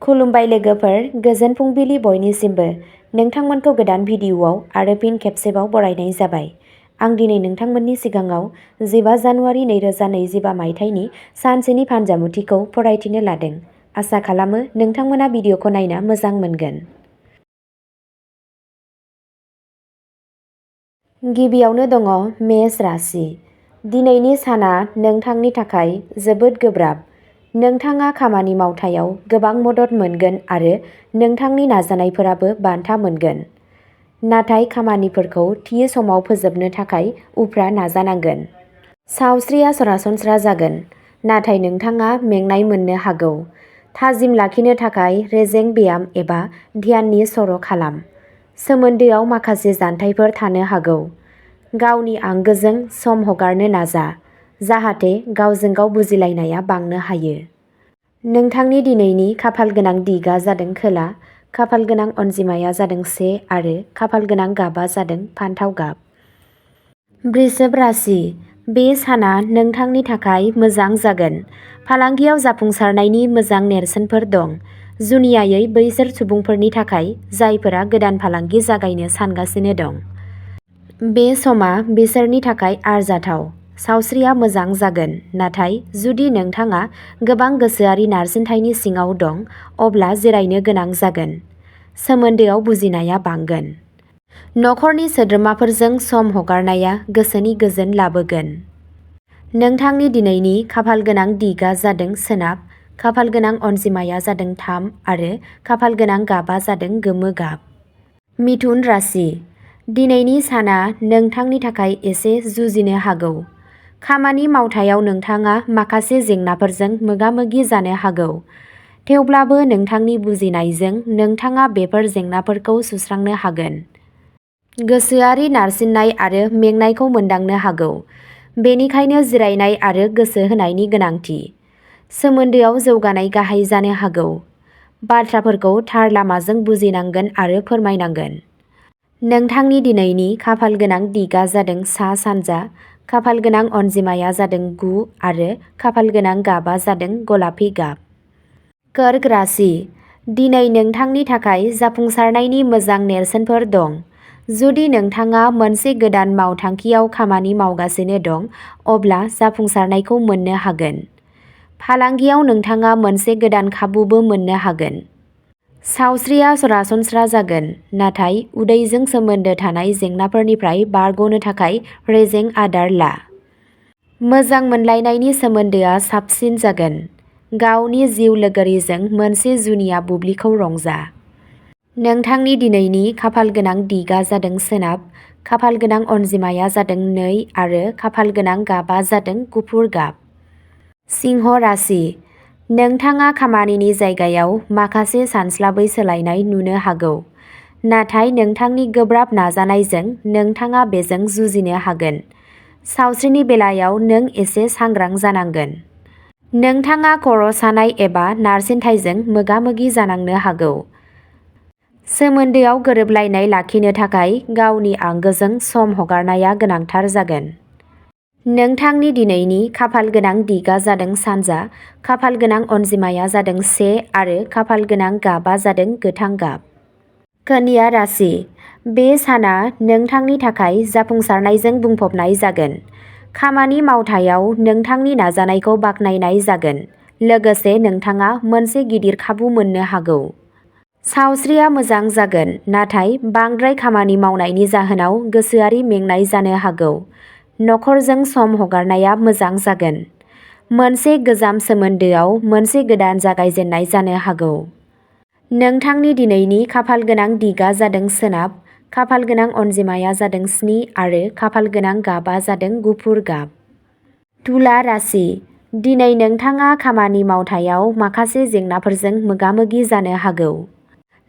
खुलुमबाय लोगोफोर, गोजोन फुंबिलि बयनिसिमबो। नोंथांमोनखौ गोदान भिडिअ'आव आरो फिन खेबसेबाव बरायनाय जाबाय। आं दिनै नोंथांमोननि सिगाङाव 15 जानुवारि 2025 मायथाइनि सानसेनि फानजामुथिखौ फरायथिनो लादों। आसा खालामो नोंथांमोना भिडिअ'खौ नायना मोजां मोनगोन। गिबियावनो दङ मेष राशि। दिनैनि साना नोंथांनि थाखाय जोबोद गोब्राब। नोंथाङा खामानि मावथायाव गोबां मदद मोनगोन आरो नोंथांनि नाजानायफोराबो बान्था मोनगोन। नाथाय खामानिफोरखौ थि समाव फोजोबनो थाखाय उफ्रा नाजानांगोन। सावस्रिया सरासनस्रा जागोन, नाथाय नोंथाङा मेंनाय मोननो हागौ। थाजिम लाखिनो थाखाय रेजें ब्याम एबा ध्याननि सर' खालाम। सोमोन्दोआव माखासे जानथायफोर थानो हागौ। गावनि आंगोजों सम हगारनो नाजा, जाहाथे गावजों गाव बुजिलायनाया बांनो हायो। नोंथांनि दिनैनि खाफालगोनां दिगआ जादों खोला, खाफालगोनां अनजिमाया जादों 1 आरो खाफालगोनां गाबआ जादों फान्थाव गाब। वृषभ राशि। बे साना नोंथांनि थाखाय मोजां जागोन। फालांगियाव जाफुंसारनायनि मोजां नेरसोनफोर दं, जुनियायै बैसोर सुबुंफोरनि थाखाय जायफोरा गोदान फालांगि जागायनो सानगासिनो दं। बे समा बिसोरनि थाखाय आरजाथाव। सावस्रिया मोजां जागोन, नाथाय जुदि नोंथाङा गोबां गोसोआरि नारसिनथायनि सिङाव दं, अब्ला जिरायनो गोनां जागोन। सोमोन्दोआव बुजिनाया बांगोन। नखरनि सोद्रोमाफोरजों सम हगारनाया गोसोनि गोजोन लाबोगोन। नोंथांनि दिनैनि खाफालगोनां दिगआ जादों सोनाब, खाफालगोनां अनजिमाया जादों 3 आरो खाफालगोनां गाबआ जादों गोमो गाब। मिथुन राशि। दिनैनि साना नोंथांनि थाखाय एसे जुजिनो हागौ। खामानि मावथायाव नोंथाङा माखासे जेंनाफोरजों मोगा-मोगि जानो हागौ। थेवब्लाबो नोंथांनि बुजिनायजों नोंथाङा बेफोर जेंनाफोरखौ सुस्रांनो हागोन। गोसोआरि नारसिननाय आरो मेंनायखौ मोनदांनो हागौ, बेनिखायनो जिरायनाय आरो गोसो होनायनि गोनांथि। सोमोन्दोआव जौगानाय गाहाय जानो हागौ। बाथ्राफोरखौ थार लामाजों बुजिनांगोन आरो फोरमायनांगोन। नोंथांनि दिनैनि खाफालगोनां दिगआ जादों सा-सानजा, खाफालगोनां अनजिमाया जादों 9 आरो खाफालगोनां गाबआ जादों गलापि गाब। कर्क राशि। दिनै नोंथांनि थाखाय जाफुंसारनायनि मोजां नेरसोनफोर दं। जुदि नोंथाङा मोनसे गोदान मावथांखियाव खामानि मावगासिनो दं, अब्ला जाफुंसारनायखौ मोननो हागोन। फालांगियाव नोंथाङा मोनसे गोदान खाबुबो मोननो हागोन। सावस्रिया सरासनस्रा जागोन, नाथाय उदैजों सोमोन्दो थानाय जेंनाफोरनिफ्राय बारग'नो थाखाय रेजें आदार ला। मोजां मोनलायनायनि सोमोन्दोआ साबसिन जागोन। गावनि जिउ लोगोरिजों मोनसे जुनिया बुब्लिखौ रंजा। नोंथांनि दिनैनि खाफालगोनां दिगआ जादों सोनाब, खाफालगोनां अनजिमाया जादों 2 आरो खाफालगोनां गाबआ जादों गुफुर गाब। सिंह राशि। नोंथाङा खामानिनि जायगायाव माखासे सानस्लाबै सोलायनाय नुनो हागौ, नाथाय नोंथांनि गोब्राब नाजानायजों नोंथाङा बेजों जुजिनो हागोन। सावस्रिनि बेलायाव नों एसे सांग्रां जानांगोन। नोंथाङा खर' सानाय एबा नारसिनथायजों मोगा-मोगि जानांनो हागौ। सोमोन्दोआव गोरोबलायनाय लाखिनो थाखाय गावनि आंगोजों सम हगारनाया गोनांथार जागोन। नोंथांनि दिनैनि खाफालगोनां दिगआ जादों सानजा, खाफालगोनां अनजिमाया जादों 1 आरो खाफालगोनां गाबआ जादों गोथां गाब। कन्या राशि। बे साना नोंथांनि थाखाय जाफुंसारनायजों बुंफबनाय जागोन। खामानि मावथायाव नोंथांनि नाजानायखौ बाख्नायनाय जागोन, लोगोसे नोंथाङा मोनसे गिदिर खाबु मोननो हागौ। सावस्रिया मोजां जागोन, नाथाय बांद्राय खामानि मावनायनि जाहोनाव गोसोआरि मेंनाय जानो हागौ। नखरजों सम हगारनाया मोजां जागोन। मोनसे गोजाम सोमोन्दोआव मोनसे गोदान जागायजेन्नाय जानो हागौ। नोंथांनि दिनैनि खाफालगोनां दिगआ जादों सोनाब, खाफालगोनां अनजिमाया जादों 7 आरो खाफालगोनां गाबआ जादों गुफुर गाब। तुला राशि। दिनै नोंथाङा खामानि मावथायाव माखासे जेंनाफोरजों मोगा-मोगि जानो हागौ,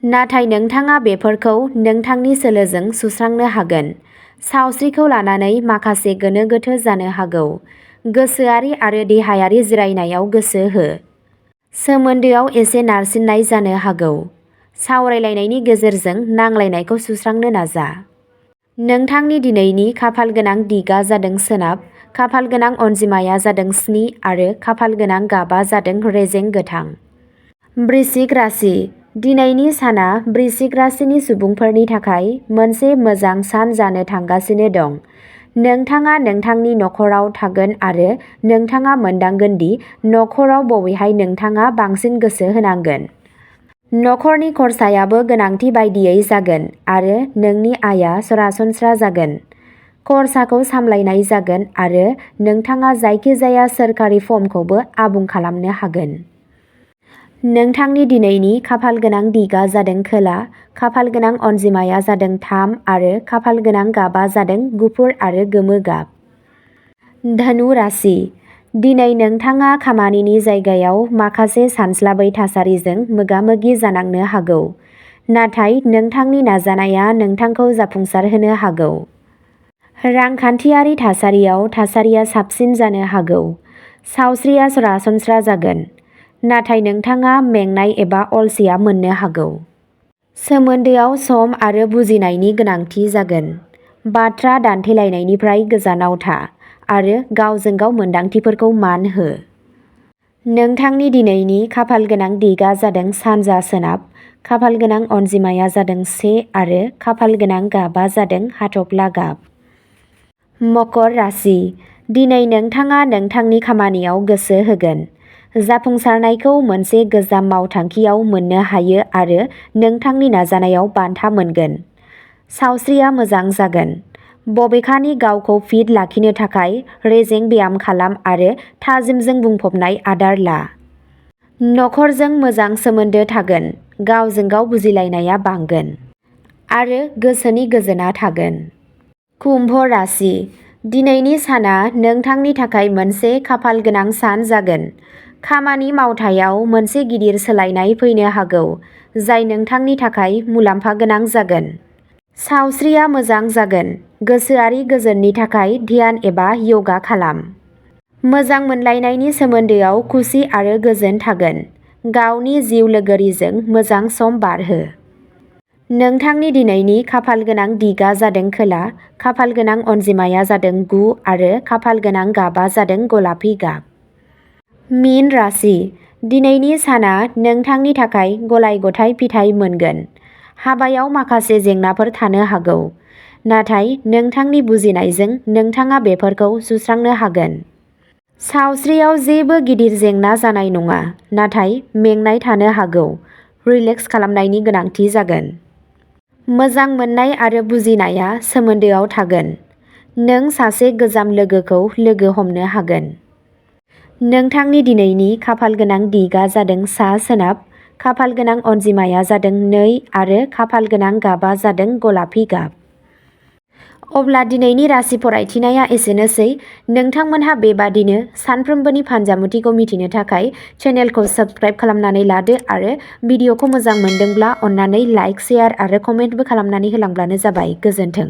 नाथाय नोंथाङा बेफोरखौ नोंथांनि सोलोजों सुस्रांनो हागोन। सावस्रिखौ लानानै माखासे गोनो-गोथो जानो हागौ। गोसोआरि आरो देहायारि जिरायनायाव गोसो हो। सोमोन्दोआव एसे नारसिननाय जानो हागौ। सावरायलायनायनि गेजेरजों नांलायनायखौ सुस्रांनो नाजा। नोंथांनि दिनैनि खाफालगोनां दिगआ जादों सोनाब, खाफालगोनां अनजिमाया जादों 7 आरो खाफालगोनां गाबआ जादों रेजें गोथां। वृश्चिक राशि दिनैनि साना वृश्चिक राशिनि सुबुंफोरनि थाखाय मोनसे मोजां सान जानो थांगासिनो दं। नोंथाङा नोंथांनि नखराव थागोन आरो नोंथाङा मोनदांगोन दि नखराव बबेहाय नोंथाङा बांसिन गोसो होनांगोन। नखरनि खरसायाबो गोनांथि बायदियै जागोन आरो नोंनि आयआ सरासनस्रा जागोन। खरसाखौ सामलायनाय जागोन आरो नोंथाङा जायखिजाया सोरखारि फर्मखौबो आबुं खालामनो हागोन। नोंथांनि दिनैनि खाफालगोनां दिगा जादों खोला, खाफालगोनां अनजिमाया जादों 3 आरो खाफालगोनां गाबा जादों गुफुर आरो गोमो गाब। धनु राशि दिनै नोंथाङा खामानिनि जायगायाव माखासे सानस्लाबै थासारिजों मोगा-मोगि जानांनो हागौ, नाथाय नोंथांनि नाजानाया नोंथांखौ जाफुंसारहोनो हागौ। रांखान्थियारि थासारियाव थासारिया साबसिन जानो हागौ। सावस्रिया सरासनस्रा जागोन, नाथाय नोंथाङा मेंनाय एबा अलसिया मोननो हागौ। सोमोन्दोआव सम आरो बुजिनायनि गोनांथि जागोन। बाथ्रा दान्थेलायनायनिफ्राय गोजानाव था आरो गावजों गाव मोन्दांथिफोरखौ मान हो। नोंथांनि दिनैनि खाफालगोनां दिगा जादों सानजा सोनाब, खाफालगोनां अनजिमाया जादों 1 आरो खाफालगोनां गाबा जादों हाथफ्ला गाब। मकर राशि दिनै नोंथाङा नोंथांनि खामानियाव गोसो होगोन। जाफुंसारनायखौ मोनसे गोजाम मावथांखियाव मोननो हायो आरो नोंथांनि नाजानायाव बान्था मोनगोन। सावस्रिया मोजां जागोन, बबेखानि गावखौ फिट लाखिनो थाखाय रेजें ब्याम खालाम आरो थाजिमजों बुंफबनाय आदार ला। नखरजों मोजां सोमोन्दो थागोन, गावजों गाव बुजिलायनाया बांगोन आरो गोसोनि गोजोनआ थागोन। कुम्भ राशि दिनैनि साना नोंथांनि थाखाय मोनसे खाफालगोनां सान जागोन। खामानि मावथायाव मोनसे गिदिर सोलायनाय फैनो हागौ, जाय नोंथांनि थाखाय मुलाम्फा गोनां जागोन। सावस्रिया मोजां जागोन, गोसोआरि गोजोननि थाखाय ध्यान एबा यगा खालाम। मोजां मोनलायनायनि सोमोन्दोआव खुसि आरो गोजोन थागोन। गावनि जिउ लोगोरिजों मोजां सम बारहो। नोंथांनि दिनैनि खाफालगोनां दिगा जादों खोला, खाफालगोनां अनजिमाया जादों 9 आरो खाफालगोनां गाबा जादों गलापि गाब। मीन राशि दिनैनि साना नोंथांनि थाखाय गलाय-गथाय फिथाइ मोनगोन। हाबायाव माखासे जेंनाफोर थानो हागौ, नाथाय नोंथांनि बुजिनायजों नोंथाङा बेफोरखौ सुस्रांनो हागोन। सावस्रियाव जेबो गिदिर जेंना जानाय नङा, नाथाय मेंनाय थानो हागौ। रिलेक्स खालामनायनि गोनांथि जागोन। मोजां मोननाय आरो बुजिनाया सोमोन्दोआव थागोन। नों सासे गोजाम लोगोखौ लोगो हमनो हागोन। नोंथांनि दिनैनि खाफालगोनां दिगा जादों सा-सोनाब, खाफालगोनां अनजिमाया जादों 2 आरो खाफालगोनां गाबा जादों गलापि गाब। अब्ला दिनैनि राशि फरायथिनाया एसेनोसै। नोंथांमोनहा बेबादिनो सानफ्रोमबोनि फानजामुथिखौ मिथिनो थाखाय चेनेलखौ साबस्क्राइब खालामनानै लादो आरो भिडिअखौ मोजां मोनदोंब्ला अन्नानै लाइक, शेयार आरो कमेन्टबो खालामनानै होलांब्लानो जाबाय। गोजोन्थों।